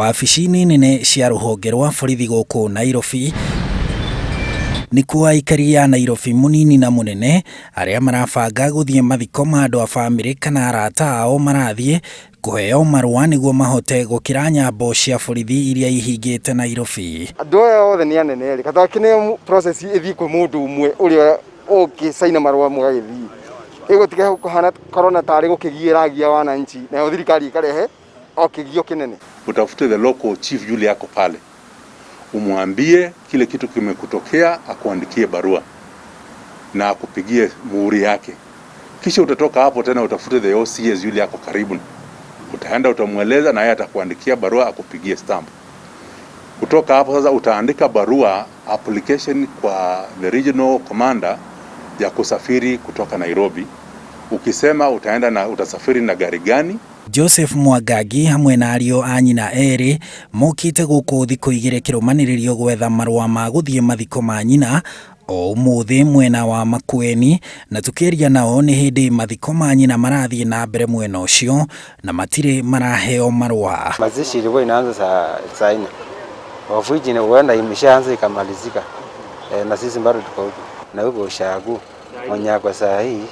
Wabici-inĩ nene cia rũhonge rwa borithi gũkũ Nairobi nĩkuo aikari a Nairobi mũnini na mũnene arĩa marabanga gũthiĩ mathiko ma andũ a bamĩrĩ kana arata ao marathiĩ kũheo marũa nĩguo mahote gũkĩra nyambo cia borithi iria ihingĩte Nairobi. Andũ aya othe nĩ anene rĩ, katakĩne process ĩthiĩ kwĩ mũndũ ũmwe ũrĩa ũngĩcaina marũa mũgagĩthiĩ. Ĩgũtiga kũhana korona tarĩ gũkĩgia ĩragia wananchi nayo thirikari ĩkarehe o kĩgio kĩnene. Utafute the local chief yule yako pale, umwambie kile kitu kimekutokea, akuandikie barua na akupigie muhuri yake. Kisha utatoka hapo tena utafute the OCS yule yako karibu, utaenda utamweleza, na yeye atakuandikia barua akupigie stamp. Kutoka hapo sasa utaandika barua application kwa the regional commander ya kusafiri kutoka Nairobi, ukisema utaenda na utasafiri na gari gani. Joseph Mwangangi hamwe na ariũ a nyina erĩ mokĩte gũkũ thikũ igĩrĩ kĩrũmanĩrĩrio gwetha marũa ma gũthiĩ mathiko ma nyina o ũmũthĩ mwena wa Makueni, na tũkĩaria nao nĩ hĩndĩ mathiko ma nyina marathiĩ na mbere mwena ũcio na matirĩ maraheo marũa. Mazishi ilikuwa inaanza saa 4 of which huenda imeshaanza ikamalizika. E, na sisi bado tuko huku na huko ushagu mwenye ako saa hii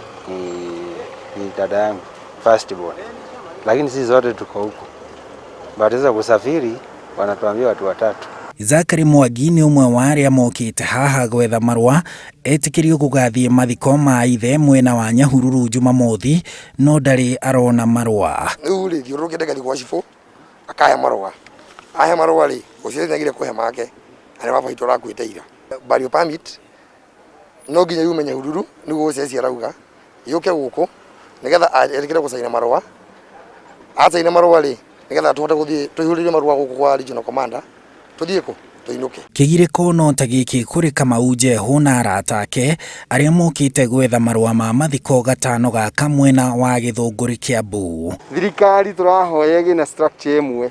ni dada yangu first born, lakini sisi zote tuko huku. But sasa kusafiri wanatuambia watu watatu. Zachary Mwangi nĩ ũmwe wa arĩa mokĩte haha gwetha marũa etĩkĩrio gũgathiĩ mathiko ma ithe mwena wa Nyahururu Jumamothi no ndarĩ arona marũa. Rĩu rĩ, thiũrũrũkĩte ngathiĩ gwa cibũ akahe marũa, ahe marũa rĩ, ũcio nĩagire kũhe make na nĩ baba witũ ũrakuĩte ira. Burial permit no nginya yume Nyahururu nĩguo ũceci arauga yũke gũkũ nĩgetha etĩkĩre gũcaina marũa, acaina marũa rĩ, nĩgetha tũhote gũthiĩ tũihũrĩrie marũa gũkũ kwa regional commander tũthiĩ kũ tũinũke. Kĩgirĩko no ta gĩkĩ kũrĩ Kamau Njehu na arata ake arĩa mokĩte gwetha marũa ma mathiko gatano gaka mwena wa Gĩthũngũri Kiambu. Thirikari tũrahoya ĩgĩe na structure ĩmwe,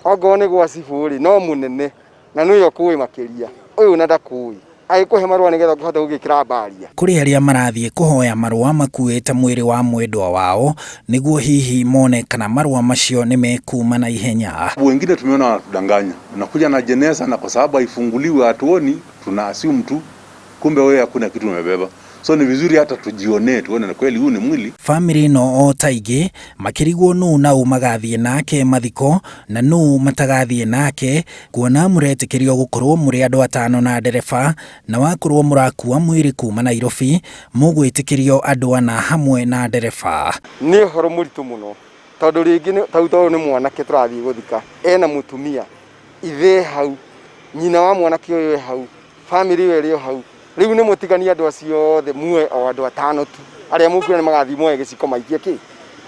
ongorwo nĩ gwa cibũ rĩ, no mũnene na nĩwe ũkũĩ makĩria, ũyũ na ndakũĩ agĩkũhe marũa nĩgetha ũkĩhote gũgĩkĩra mbaria. Kũrĩ arĩa marathiĩ kũhoya marũa makuĩte mwĩrĩ wa mwendwa wao nĩguo hihi mone kana marũa macio nĩ mekuma na ihenya. Wengine tumeona wanatudanganya, unakuja na jeneza na kwa sababu haifunguliwi hatuoni, tuna assume tu, kumbe wewe hakuna kitu umebeba. So ni vizuri hata tujionee, tuone na kweli huu ni mwili. Bamĩrĩ ĩno o ta ingĩ makĩrigwo nũ na ũ magathiĩ nake mathiko na nũ matagathiĩ nake, kuona mũretĩkĩrio gũkorwo mũrĩ andũ atano na ndereba, na wakorwo mũrakua mwĩrĩ kuma Nairobi mũgwĩtĩkĩrio andũ ana hamwe na ndereba. Nĩ ũhoro mũritũ mũno tondũ rĩngĩ tau tondũ nĩ mwanake tũrathiĩ gũthika, ena mũtumia, ithe hau, nyina wa mwanake ũyũ e hau, bamĩrĩ ĩyo ĩrĩ o hau. Rĩu nĩ mũtiganie andũ acio othe muoe o andũ atano tu, arĩa mũkuona nĩ magathiĩ moe gĩciko maikie kĩ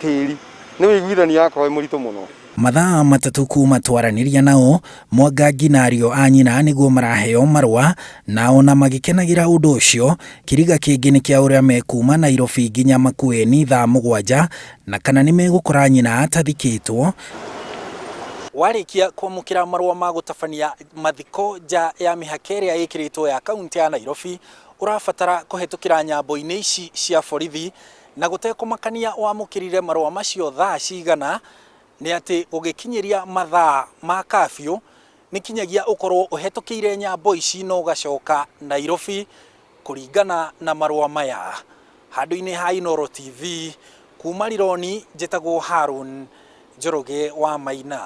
tĩri. Nĩ ũiguithania wakorwo wĩ mũritũ mũno. Mathaa matatũ kuma twaranĩria nao, Mwangangi na ariũ a nyina nĩguo maraheo marũa, na ona magĩkenagĩra ũndũ ũcio, kĩriga kĩngĩ nĩ kĩa ũrĩa mekuma Nairobi nginya Makueni thaa 7 na kana nĩ megũkora nyina atathikĩtwo. Warĩkia kwamũkĩra marũa ma gũtabania mathiko nja ya mĩhaka ĩrĩa ĩkĩrĩtwo ya kaunti ya Nairobi, ũrabatara kũhetũkĩra nyambo-inĩ ici cia borithi, na gũtekũmakania wamũkĩrire marũa macio thaa cigana, nĩ atĩ gũgĩkinyĩria mathaa ma curfew nĩ kinyagia ũkorwo ũhetũkĩire nyambo ici na ũgacoka Nairobi kũringana na marũa maya. Handũ-inĩ ha Inooro TV, kuma Rironi njĩtagwo Harun Njoroge wa Maina.